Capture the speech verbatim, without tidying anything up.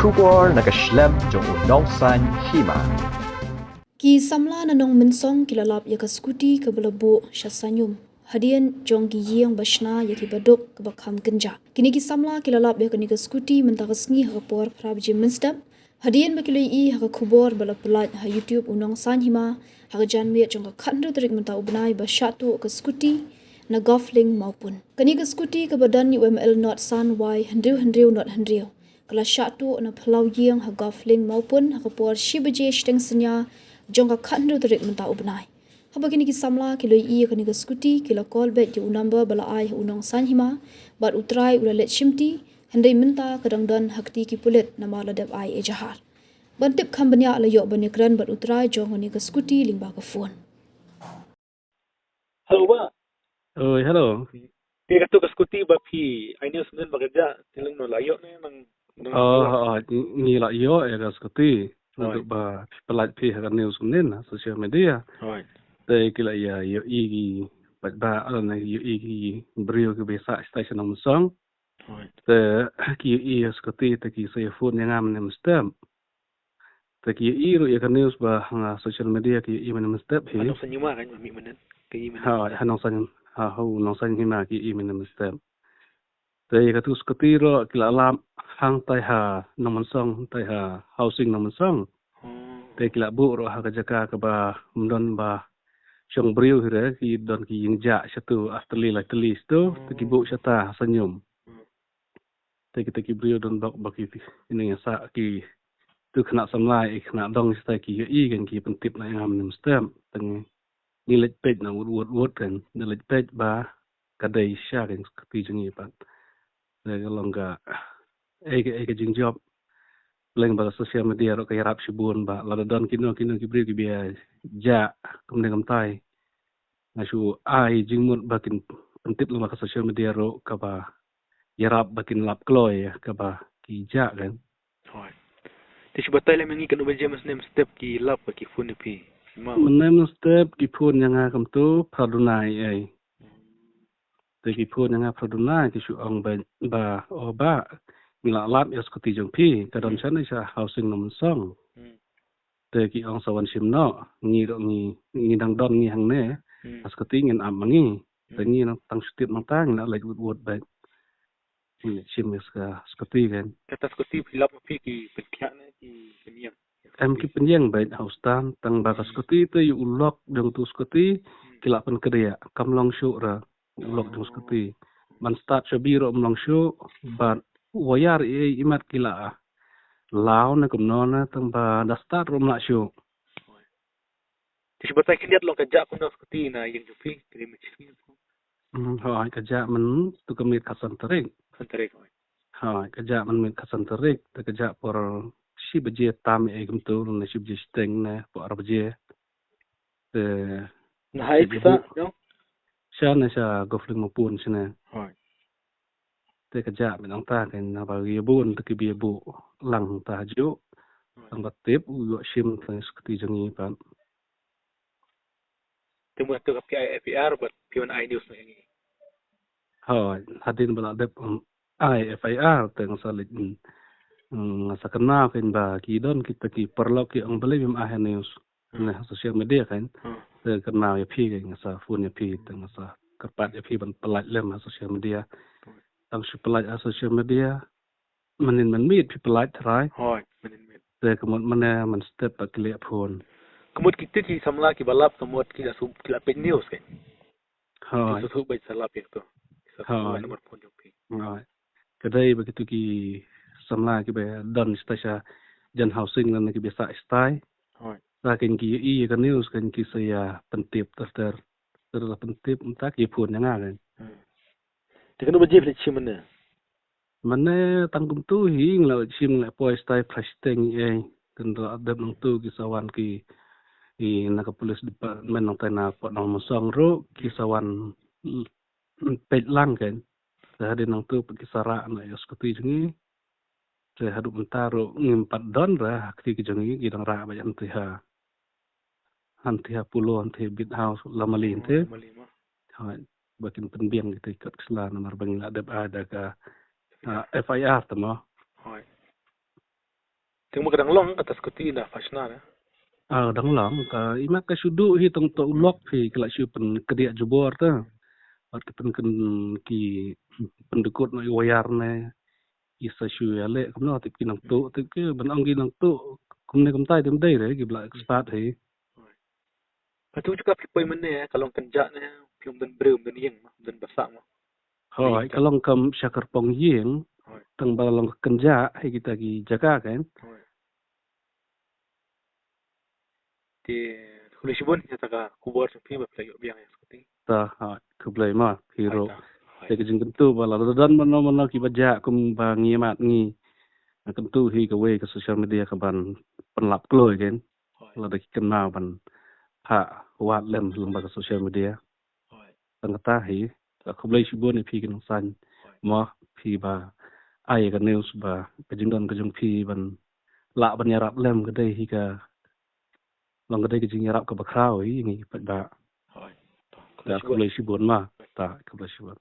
Khubor na ka shlem jong u Nongsaiñ Hima. Ki samla na Nongmynsong ki la lap ïa ka skuti kaba la buh sha Saiñum hadien jong ki ïing ba shna ïa ki baduk kaba kham kynjah. Kine ki samla ki la lap ïa kane ka skuti mynta ka sngi ha ka por phra baje mynstep. Hadien ba ki la ïohi ha ka khubor ba la pyllait ha YouTube u Nongsaiñ Hima ha ka janmiet jong ka khathynriew tarik mynta u bnai ba shah tuh ka skuti na Golf Link Mawpun. Kane ka skuti kaba don ïa u M L not san Y hynriew hynriew not hynriew ka la shah tuh na phyllaw ïing ha Golf Link Mawpun ha ka por shi baje shiteng synñia jong ka khathynriew tarik mynta u bnai. Haba kine ki samla ki la ïohi ïa kane ka skuti ki la call beit ïa u number ba la ai ha u Nongsaiñ Hima bad u trai u la leit shimti, hynrei mynta ka dang don ha kti ki pulit namar la dep ai ejahar. Ban tip kham bniah la ïoh ban ïakren bad u trai jong kane ka skuti lyngba ka phone. Hello, Bah. Oi, hello. Phi katu ka skuti ba phi ai news mynnin ba ka jah, te lano la ïoh ne nang, nang Oh, oh, ngi la ïoh ïa ka skuti. Hooid. Naduh ba phi pyllait phi ha ka news mynnin ha social media. Hooid. Te ki la ïa ïohi ki paidbah, ah, ne ïohi ki briew kiba sah sha Nongmynsong. Hooid. Te ki ïohi ïa ka skuti te ki sa ïa phone ïa nga mynne mynstep. Te ki ïohi ruh ïa ka news ba ha social media ki ïohi mynne mynstep hi. Ha Nongsaiñ Hima kan, mih mynne. Ki ïohi mynne. Ha, ha Nongsaiñ, ha, ha Nongsaiñ Hima ki ïohi mynne mynstep. Te ïa katu ka skuti ruh ki la lap hangtai ha Nongmynsong, hangtai ha housing Nongmynsong. Hmm. Te ki la buh ruh ha ka jaka kaba ym don ba shong briew hi re, ki don ki ïing jah shatu ar tylli lai tylli shatu, te ki buh shata ha Saiñum. Hmm. Te kita ki briew don bok ba ki, ki nang ïa sah ki tu khynnah samla, i khynnah dong shatai ki ïohi kan ki pyntip na ïa nga mynne mynstep. Te ngi leit peit na wut wut wut kan, ngi leit peit ba ka dei shisha kan ka skuti jong ngi pat. Te ka long ka, eh, ka, eh, ka jingjop. Lyngba ka social media ruh ka ïarap shibun ba lada don kino kino ki briew kiba ïa jah kumne kumtai, nga shu ai jingmut ba kin pyntip lyngba ka social media ruh kaba ïarap ba kin lap kloi ïa kaba ki jah kan. Hooid. Te shu batai lem ïa ngi katno baje mynne mynstep ki lap ba ki phone ïa phi? Mynne mynstep ki phone ïa nga kumtu phra duna ei ei. Te ki phone ïa nga phra duna, ki shu ong ba, ba, oh, Bah, ngi la lap ïa ka skuti jong phi, ka don shane sha housing Nongmynsong. Hmm. Te ki ong sa wan shim noh, ngi ruh ngi, ngi dang don ngi hangne, hmm, ka skuti ngin ap ma ngi. Te, hmm, ngi nang tang shu tip nangta ngi la leit wut wut beit. Ngi leit shim ïa ka skuti kan. Kata skuti phi lap ma phi ki pynkhiah ne ki pynïeng? Em, ki pynïeng beit ha u stand, tang ba ka, hmm, skuti te ïa u lock jong tu skuti, hmm, ki la pynkdiah, kam long shuh re. U lock jong skuti. Ban start shabi ruh ym long shuh, bad wire ei ei imat ki la law ne kumno ne tang ba da start ruh ym lah shuh. Te shu batai khyndiat long ka jah kumno skuti na ïing jong phi, ka dei mynta. Hmm, hooid, ka jah mynta ka miet khatsan tarik. Khatsan tarik, hooid. Hooid, ka jah mynta miet khatsan tarik, te ka jah por shi baje tam ei ei kumtu, ne shi baje shiteng ne por ar baje. Te na hai ki pisa, buh, no? Sha ne sha Golf Link Mawpun shane. Hooid. Te ka jah mynta kan naba ki ïa bun te kiba ïa buh lang ta ju. Hooid. Tang ba tip u ïoh shim tang skuti jong ngi pat. Te mut te ka phi ai F I R bad phi wan ai news ma ngi. Hooid, hadien ba la dep, um, ai F I R te nga sa leit, mm, mm, nga sa kynmaw kan ba ki don kita ki paralok ki ong balei phim ai ha news. Hmm. Ne ha social media kan. Hmm. Te kynmaw ïa phi kan nga sa phone ïa phi te nga sa kyrpad ïa phi ban pyllait lem ha social media. Hmm. Tang shu pyllait ha social media. Mynnin mynmiet phi pyllait tharai. Hooid, mynnin mynmiet. Te ka mut mynne mynstep pat ki leh phone. Ka mut kita ki samla kiba lap ka mut ki la shu, ki la peit news kan. Hooid. Ki shu shu beit sa lap ïa to. Ki shu, hooid, namar phone jong phi. Hooid. Ka dei ba kitu ki samla kiba don shatai sha jan housing lane kiba sah shatai. Hooid. Sa kan ki ïohi ïa ka news kan ki sa ïa pyntip ter ter. Ter ter la pyntip mynta ki phone ïa nga kan. Hmm. Te katno baje phi leit shim mynne? Mynne tang kumtu hi, nga la shim nga la poi shatai phra shiteng ei ei. Tang da la dep nangtu ki sa wan ki, i na ka police department nangtai na pdeng Nongmynsong ruh ki sa wan, mm, peit lang kan. Te hadien nangtu pat ki sa rah noh ïa ka skuti jong ngi. Te haduh mynta ruh ngim pat don re ha kti ki jong ngi, ki dang rah beit hangtei ha, hangtei ha Apollo, hangtei ha Beat House, Lamali hangtei. Lamali mo. Hooid, ba kin pynbiang kita ki kot ki sla namar ba ngi la dep ai da ka, ah, F I R te mo. Hooid. Te mo ka dang long kata skuti da Fashna ne? Ah, dang long ka, i mat ka shu duh hi tang to u lok hi, ka la shu pynkdiah jubor ta. Bad ka pynken ki pyndukut noh i wire ne. I sa shu ïaleh kumno, tip ki nang tuh, tip ki ban ong ki nang tuh. Kumne kumtai, tip dei re ki ba la expert hi. Hatu chuka phi poi mynne, ka long kynjah ne, phi ym don briew, ym don ïing, ym don basa mo. Hooid, ka long kam sha kyrpong ïing, hooid, tang ba long kynjah hi kita ki jaka kan. Hooid. Te khublei shibun ïa kata ka khubor jong phi ba phi la ïoh biang ïa skuti. Ta, hooid, khublei ma phi ruh. Hooid, ta. Hooid. Te ka jingkyntu ba lada don mano mano kiba jah kumba ngi ïa mat ngi, kyntu hi kawei ka social media kaban pynlap kloi kan. Hooid. Lada ki kynmaw ban phah wad lem lyngba ka social media. Hooid. Tang kata hi, khublei shibun ïa phi ki nongsan. Hooid. Mo phi ba ai ka news ba ka jingdon ka jong phi ban lah ban ïarap lem ka dei hi ka, long ka dei ka jingïarap kaba khraw hi ngi pat ba. Hooid. Ta, khublei shibun ma. Ta, khublei shibun.